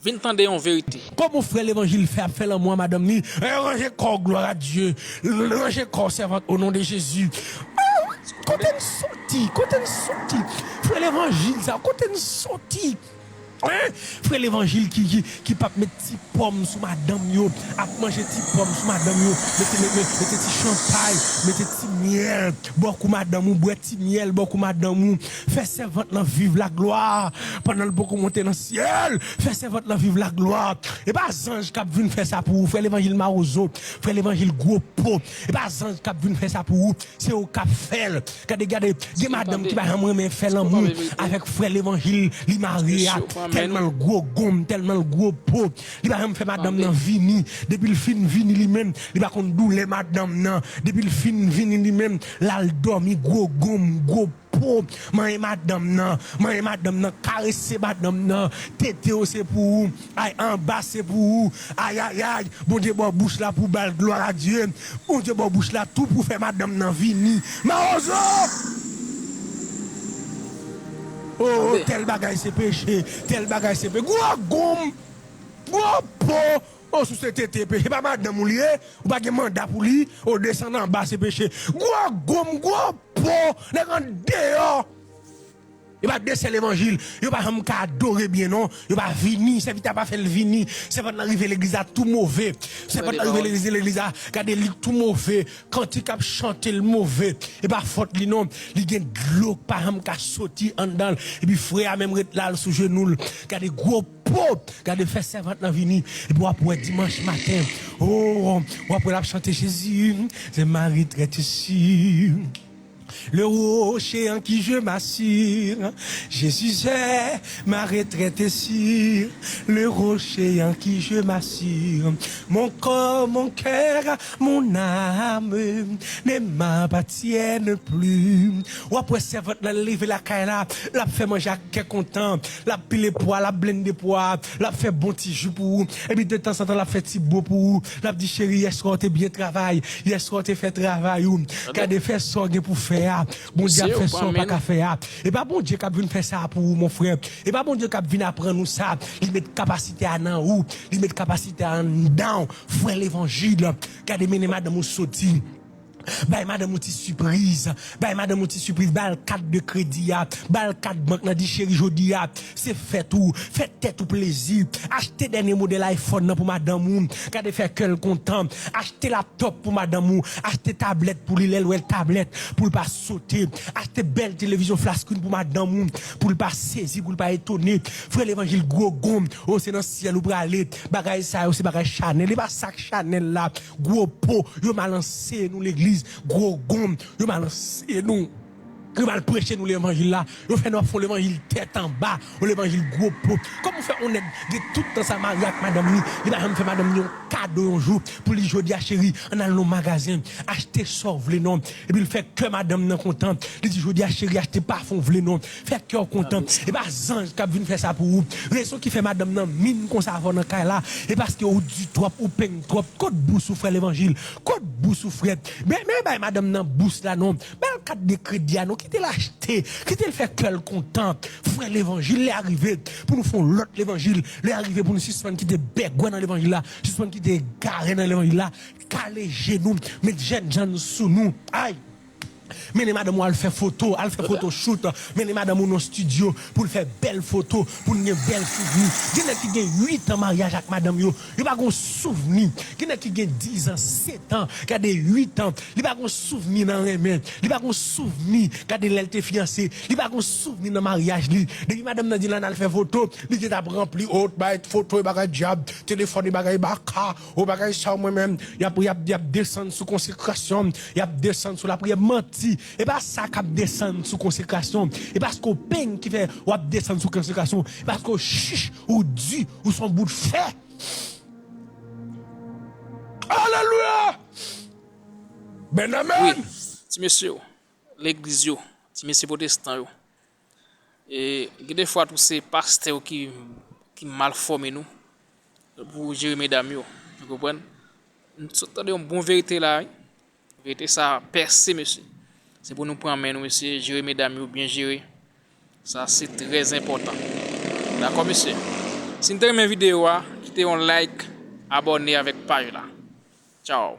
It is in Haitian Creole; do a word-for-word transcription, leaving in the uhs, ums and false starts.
Vin tande yon verite. Kòman frè Levanjil fè ap fè lanmou a madanm li? Eh, ranje kò w, gloire à Dieu. Ranje kò w, sèvant, au nom de Jésus. Ah, kote n soti? Kote n soti? Frè Levanjil sa, kote n soti? Hein? Frè Levanjil ki, ki, ki p ap met ti pòm sou madanm yo, ap manje ti pòm sou madanm yo, mete, mete, mete ti chanpay, mete ti myèl, bò kou madanm ou, bwè ti myèl, bò kou madanm ou, fè sèvant lan viv laglwa, pandan l poko monte nan syèl, fè sèvant lan viv laglwa. E pa zanj k ap vin fè sa pou ou, frè Levanjil mawozo, frè Levanjil gwo po, e pa zanj k ap vin fè sa pou ou, se ou k ap fè l. Gade, gade, gen madanm ki pa janm renmen fè lanmou avèk frè Levanjil li marye a, tèlman l gwo gonm, tèlman l gwo po, li pa janm fè madanm nan vini, depi l fin vini li menm, li pa konn doulè madanm nan, depi l fin vini li menm, l al dòmi gwo gonm, gwo po, manyen madanm nan, manyen madanm nan, karese madanm nan, tete yo se pou ou, ay anba se pou ou, ay ay ay, Bondye ba w bouch la pou ba l gloire à Dieu, Bondye ba w bouch la tou pou fè madanm nan vini. Mawozo! Oh, tèl bagay se peche, tèl bagay se peche. Gwo gonm, gwo po, oh, sou se tete peche. Pa madanm ou li ye, ou pa gen manda pou li, oh, desann anba se peche. Gwo gonm, gwo po, nèg andeyò. Yo pa desè levanjil, yo pa janm ka adore byen non, yo pa vini, sèvitè a pa fè l vini, sèvant lan rive legliz la tou move, sèvant lan rive legliz, legliz la, gade li tou move, kantik ap chante l move, e pa fòt li non, li gen dlo k pa janm ka soti anndan l, epi frè a menm ret la l sou jenou l, gade gwo po, gade fè sèvant lan vini, epi w ap wè dimanch maten, oh, w ap wè l ap chante Jezi, se ma retraite ici. Le rocher en qui je m'assire, Jésus est ma retraite sûre. Le rocher en qui je m'assire, mon corps, mon cœur, mon âme ne m'appartiennent plus. W ap wè sèvant lan leve lakay la, l ap fè manje ak kè kontan, l ap pile pwa, l ap blende pwa, l ap fè bon ti ji pou ou, epi de tanzantan l ap fè ti bo pou ou, l ap di cheri, yèswa w te byen travay, yèswa w te fè travay ou. Gade, fè sa w gen pou fè a. Bondye ap fè sa w pa ka fè a. E pa Bondye k ap vin fè sa a pou ou, mon frè. E pa Bondye k ap vin aprann ou sa. Li met kapasite a nan ou. Li met kapasite a anndan w. Frè levanjil, gade mennen madanm ou soti. Bay madanm ou ti sipriz. Bay madanm ou ti sipriz. Bay l kat de kredi a. Bay l kat bank nan. Di cheri, jodi a, se fèt ou. Fè tèt ou plezi. Achte dènye modèl iPhone nan pou madanm ou. Gade fè kè l kontan. Achte laptop pou madanm ou. Achte tablèt pou li lè l wè l tablèt. Pou l pa sote. Achte bèl televizyon flat screen pou madanm ou. Pou l pa sezi, pou l pa etone. Frè levanjil gwo gonm. O, se nan syèl ou prale. Bagay sa yo, se bagay chanèl. E pa sa k chanèl la. Gwo po, yo mal anseye nou legliz. Gwo gonm, yo mal anseye nou. Yo mal preche nou levanjil la. Yo fè nou ap fè yon levanjil tèt anba, yon levanjil gwo po. Kòman w fè yon nèg gen tout tan sa marye ak madanm li, li pa janm fè madanm li yon kado yon jou pou li jodi a cheri, ann al nan magazen, achte sa w vle non. Epi l fè kè madanm nan kontan. Li di jodi a cheri, achte pafon w vle non. Fè kè w kontan. E pa zanj k ap vin fè sa pou ou. Rezon ki fè madanm nan min konsa avè w nan kay la, e paske ou di twòp, ou peng twòp. Kot bous ou frè levanjil? Kot bous ou frè? Men, men bay madanm nan bous la non. Bay l kat de kredi a non. Kite l achte. Kite l fè kè l kontan. Frè levanjil, lè a rive pou nou fè yon lòt levanjil. Lè a rive pou nou sispann kite bègwè nan levanjil la. Sispann kite egare nan levanjil la. Kale je nou. Met jènjan sou nou. Ay! Mennen madanm ou al fè foto, al fè foto shoot. Mennen madanm ou nan studio pou l fè bèl foto, pou n gen bèl souvni. Gen nèg ki gen uit an maryaj ak madanm yo, yo pa gon souvni. Gen nèg ki gen diz an, sèt an, gade uit an, li pa gon souvni nan renmen. Li pa gon souvni, gade lè l te fiyanse. Li pa gon souvni nan maryaj li. Depi madanm nan di l ann al fè foto, li gentan ap ranpli, o, bay foto e bagay dyab, telefòn e bagay baka, o, bagay sa yo mwen menm, y ap, y ap, y ap desann sou konsekrasyon, y ap desann sou lapriyè, manti. E pa sa k ap desann sou konsekrasyon. E paske w peng ki fè w ap desann sou konsekrasyon. E paske w chich, ou di, ou se yon bout fè. Alelouya! Benjamin! Wi, ti mesye yo, legliz yo, ti mesye pwotestan yo. E gen de fwa tou se pastè yo ki, ki mal fòme nou pou jere medam yo. Ou konprann? M sot tande yon bon verite la, wi. Verite sa pèse, mesye. Se pou nou pran men nou, mesye, jere medam yo, byen jere. Sa se trè enpòtan. Dakò, mesye? Si n te renmen videyo a, kite yon like, abòne avèk paj la. Tchao.